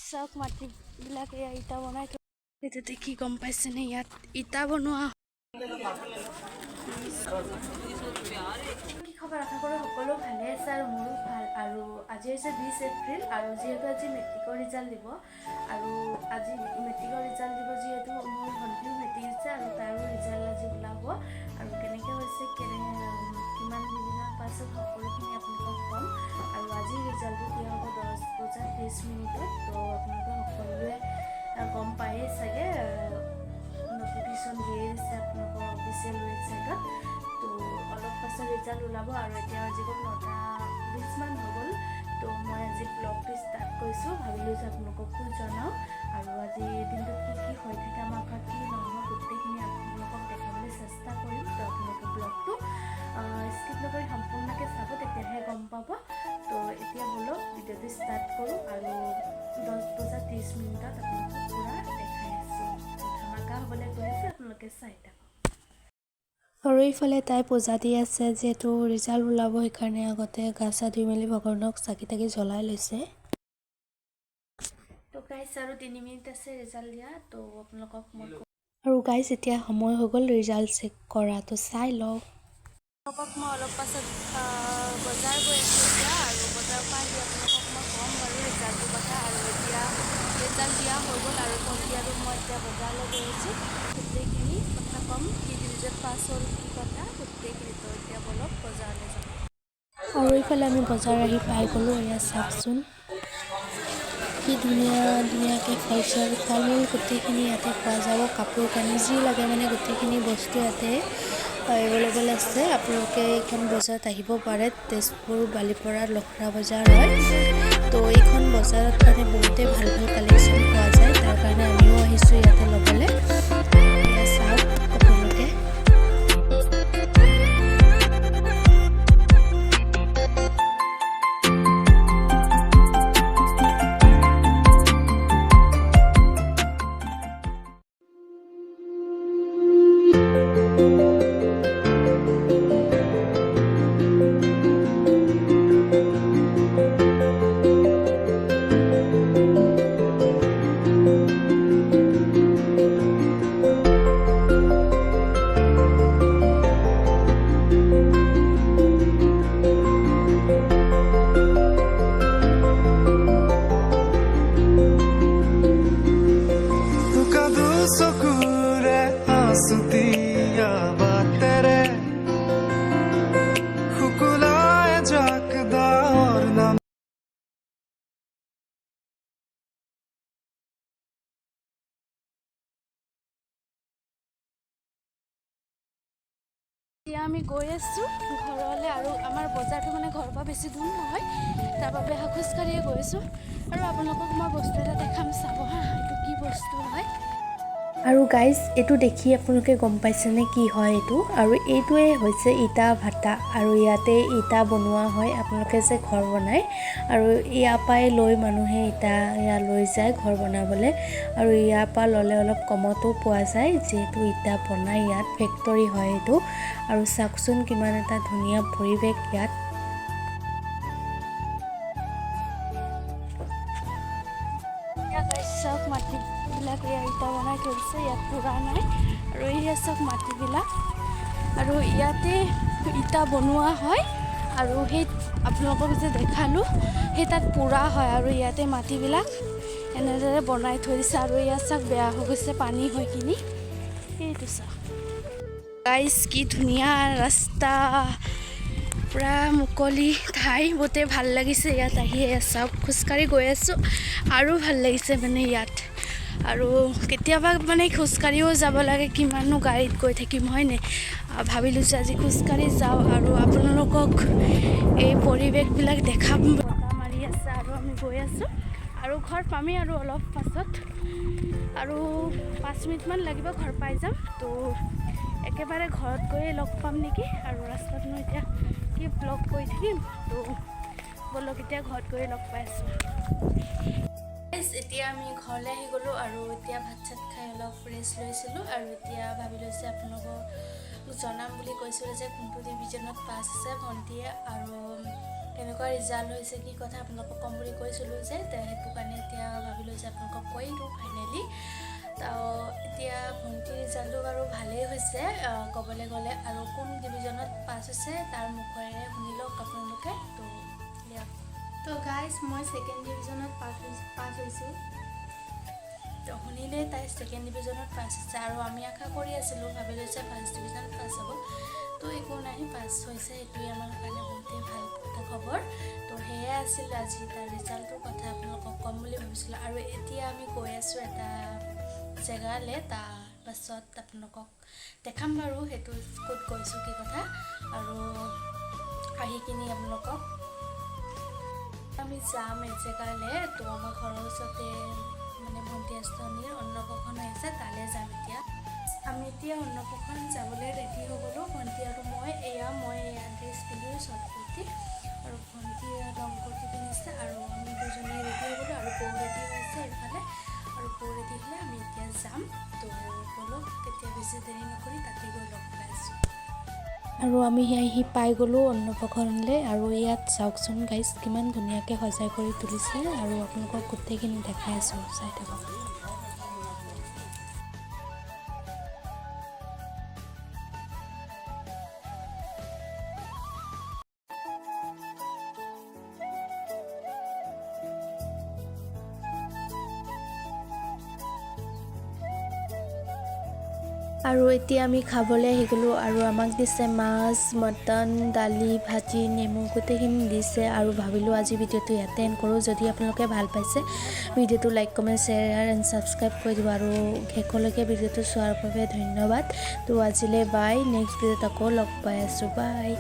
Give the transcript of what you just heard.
চাওক, মাটিবিলাক এয়া ইটা বনাই থৈ। এইটো দেখি গম পাইছেনে? ইয়াত ইটা বনোৱা। কি খবৰ? আশা কৰোঁ সকলো ভালে আছে আৰু মোৰো ভাল। আৰু আজি হৈছে 20 এপ্ৰিল আৰু যিহেতু আজি মেট্ৰিকৰ ৰিজাল্ট দিব আৰু আজি মেট্ৰিকৰ ৰিজাল্ট দিব, যিহেতু মোৰ ভণ্টিও মেট্ৰিক দিছে আৰু তাৰো ৰিজাল্ট আজি ওলাব। আৰু কেনেকৈ হৈছে, কেনে কিমান ডিভিজন পাইছে, সকলোখিনি আপোনালোকক ক'ম। আৰু আজি ৰিজাল্টটো দিয়া হ'ব 10 বজা 30 মিনিটত। তো আপোনালোকে সকলোৱে গম পায়েই চাগে, নটিফিকেশ্যন দিয়ে দিছে আপোনালোকৰ অফিচিয়েল ৱেবছাইটত। তো অলপ পাছত ৰিজাল্ট ওলাব আৰু এতিয়া বাজি গ'ল 9টা 20মান হৈ গ'ল। তো মই আজি ব্লগটো ষ্টাৰ্ট কৰিছোঁ, ভাবিলোঁ যে আপোনালোককো জনাওঁ। আৰু আজি দিনটোত কি কি হৈ থাকে আমাৰ ঘৰত, কি নহয়, গোটেইখিনি আপোনালোকক দেখাবলৈ চেষ্টা কৰিম। তো আপোনালোকে ব্লগটো স্কিপ নকৰি সম্পূৰ্ণকৈ চাব, তেতিয়াহে গম পাব। তো এতিয়া ব'লক, ভিডিঅ'টো ষ্টাৰ্ট কৰোঁ আৰু 10 বজা 30 মিনিটত আপোনালোকক পূৰা দেখাই আছোঁ। ধামাকা হ'বলৈ গৈ আছে, আপোনালোকে চাই থাকক। আৰু এইফালে তাই পূজা দি আছে, যিহেতু ৰিজাল্ট ওলাব, সেইকাৰণে আগতে গা চা ধুই মেলি ভগৱানক চাকি তাকি জ্বলাই লৈছে। তো গাইছ, আৰু 3 মিনিট আছে ৰিজাল্ট দিয়া। তো আপোনালোকক মই আৰু গাইজ, এতিয়া সময় হৈ গ'ল ৰিজাল্ট চেক কৰা, তো চাই লওক। আপোনালোকক মই অলপ পাছত বজাৰ গৈ আছোঁ এতিয়া আৰু বজাৰৰ পৰা আহি আপোনালোকক মই ক'ম বাৰু ৰিজাল্টটোৰ কথা। আৰু এতিয়া ৰিজাল্ট দিয়া হৈ গ'ল আৰু ভণ্টি আৰু মই এতিয়া বজাৰলৈ গৈ আছোঁ। গোটেইখিনি কথা ক'ম, কি ডিভিজন পাছ হ'ল, কি কথা, গোটেইখিনি। তো এতিয়া ব'লক, বজাৰলৈ যাওঁ। আৰু এইফালে আমি বজাৰ আহি পাই গ'লোঁ। এয়া চাওকচোন, কি ধুনীয়া ধুনীয়াকৈ ফল চল, ফল মূল গোটেইখিনি ইয়াতে পোৱা যাব। কাপোৰ কানি যি লাগে, মানে গোটেইখিনি বস্তু ইয়াতে এভেইলেবল আছে। আপোনালোকে এইখন বজাৰত আহিব পাৰে। তেজপুৰ বালিপৰা লখৰা বজাৰ হয়। তো এইখন বজাৰত মানে বহুতেই ভাল ভাল কালেকশ্যন পোৱা যায়, তাৰ কাৰণে আমিও আহিছোঁ ইয়াতে ল'বলৈ। এয়া চাওক আপোনালোকে। টোকা দুচকুৰে আছুতীয়া বাটেৰে শুকুলাই যাক ডাৱৰ নাম। এতিয়া আমি গৈ আছোঁ ঘৰলৈ আৰু আমাৰ বজাৰটো মানে ঘৰৰ পৰা বেছি দূৰ নহয়, তাৰ বাবে খোজকাঢ়িয়ে গৈ আছোঁ। আৰু আপোনালোকক মই বস্তু এটা দেখাম, চাব হা, এইটো কি বস্তু হয়। আৰু গাইজ, এইটো দেখি আপোনালোকে গম পাইছেনে কি হয় এইটো? আৰু এইটোৱে হৈছে ইটা ভাটা আৰু ইয়াতে ইটা বনোৱা হয়। আপোনালোকে যে ঘৰ বনায় আৰু ইয়াৰ পৰাই লৈ মানুহে ইটা এয়া লৈ যায় ঘৰ বনাবলৈ। আৰু ইয়াৰ পৰা ল'লে অলপ কমতো পোৱা যায়, যিহেতু ইটা বনায় ইয়াত, ফেক্টৰী হয় এইটো। আৰু চাওকচোন, কিমান এটা ধুনীয়া পৰিৱেশ ইয়াত। এতিয়া গাইজ চাওক, মাটিবিলাক এয়া ইটা বনাই থৈছে, ইয়াত পুৰা নাই। আৰু এয়া চাওক মাটিবিলাক আৰু ইয়াতে ইটা বনোৱা হয়। আৰু সেই আপোনালোকক যে দেখালোঁ, সেই তাত পুৰা হয়। আৰু ইয়াতে মাটিবিলাক এনেদৰে বনাই থৈ দিছে। আৰু ইয়াত চাওক, বেয়া হৈ গৈছে পানী হৈ কিনি। সেইটো চাওক গাইজ, কি ধুনীয়া ৰাস্তা, পূৰা মুকলি ঠাই, বহুতেই ভাল লাগিছে ইয়াত আহি। এয়া চাওক, খোজকাঢ়ি গৈ আছোঁ আৰু ভাল লাগিছে মানে ইয়াত। আৰু কেতিয়াবা মানে খোজকাঢ়িও যাব লাগে, কিমাননো গাড়ীত গৈ থাকিম, হয়নে? ভাবিলোঁ যে আজি খোজকাঢ়ি যাওঁ আৰু আপোনালোকক এই পৰিৱেশবিলাক দেখাম। বতাহ মাৰি আছে আৰু আমি গৈ আছোঁ আৰু ঘৰ পামেই আৰু অলপ পাছত, আৰু 5 মিনিটমান লাগিব, ঘৰ পাই যাম। তো একেবাৰে ঘৰত গৈয়ে লগ পাম নেকি? আৰু ৰাস্তাতনো এতিয়া কি ব্লগ কৰি থাকিম? তো ব'লক, এতিয়া ঘৰত গৈয়ে লগ পাই আছোঁ। Guys, এতিয়া আমি ঘৰলৈ আহি গ'লোঁ আৰু এতিয়া ভাত চাত খাই অলপ ৰেষ্ট লৈছিলোঁ। আৰু এতিয়া ভাবিলোঁ যে আপোনালোকক জনাম বুলি কৈছিলোঁ যে কোনটো ডিভিজনত পাছ আছে ভণ্টিয়ে আৰু কেনেকুৱা ৰিজাল্ট হৈছে, কি কথা আপোনালোকক ক'ম বুলি কৈছিলোঁ যে। সেইটো কাৰণে এতিয়া ভাবিলোঁ যে কৈ দিওঁ ফাইনেলি। তো এতিয়া ভণ্টিৰ ৰিজাল্টটো বাৰু ভালেই হৈছে ক'বলৈ গ'লে। আৰু কোন ডিভিজনত পাছ হৈছে, তাৰ মুখেৰে শুনি লওক আপোনালোকে। তো দিয়ক। তো গাইজ, মই ছেকেণ্ড ডিভিজনত পাছ হৈছোঁ। তো শুনিলে, তাই ছেকেণ্ড ডিভিজনত পাছ হৈছে। আৰু আমি আশা কৰি আছিলোঁ, ভাবিলোঁ যে ফাৰ্ষ্ট ডিভিজনত পাছ হ'ব। তো একো নাই, পাছ হৈছে, সেইটোৱে আমাৰ কাৰণে বহুতেই ভাল এটা খবৰ। তো সেয়াই আছিল আজি তাৰ ৰিজাল্টটোৰ কথা আপোনালোকক ক'ম বুলি ভাবিছিলোঁ। আৰু এতিয়া আমি গৈ আছোঁ এটা জেগালৈ, তাৰপাছত আপোনালোকক দেখাম বাৰু সেইটো ক'ত গৈছোঁ, কি কথা। আৰু আহি কিনি আপোনালোকক আমি যাম এজেগালৈ। তো আমাৰ ঘৰৰ ওচৰতে মানে ভণ্টি আঁচনিৰ অন্নপ্ৰাশন হৈ আছে, তালৈ যাম এতিয়া। আমি এতিয়া অন্নপ্ৰাশন যাবলৈ ৰেডি হৈ গ'লোঁ, ভণ্টি আৰু মই। এয়া মই এয়া ড্ৰেছ পিন্ধি শ্বৰ্ট কুৰ্তি আৰু ভণ্টিয়ে লং কুৰ্তি পিন্ধিছে। আৰু আমি দুজনীয়ে ৰেডি হৈ গ'লোঁ আৰু বৌ ৰেডি হৈছে এইফালে। আৰু বৌ ৰেডি হ'লে আমি এতিয়া যাম। তো ব'লক, তেতিয়া বেছি দেৰি নকৰি তাতে গৈ লগ পাই আছোঁ। আৰু আমি আহি পাই গ'লোঁ অন্নপ্ৰাশনলৈ। আৰু ইয়াত চাওকচোন গাইজ, কিমান ধুনীয়াকৈ সজাই কৰি তুলিছে। আৰু আপোনালোকক গোটেইখিনি দেখাই আছোঁ, চাই থাকক। আৰু এতিয়া আমি খাবলৈ আহি গ'লোঁ আৰু আমাক দিছে মাছ, মটন, দালি, ভাজি, নেমু, গোটেইখিনি দিছে। আৰু ভাবিলোঁ আজি ভিডিঅ'টো ইয়াতে এণ্ড কৰোঁ। যদি আপোনালোকে ভাল পাইছে ভিডিঅ'টো, like, comment, share and subscribe কৰি দিব। আৰু শেষলৈকে ভিডিঅ'টো চোৱাৰ বাবে ধন্যবাদ। তো আজিলৈ বাই, নেক্সট ভিডিঅ'ত আকৌ লগ পাই আছোঁ। বাই।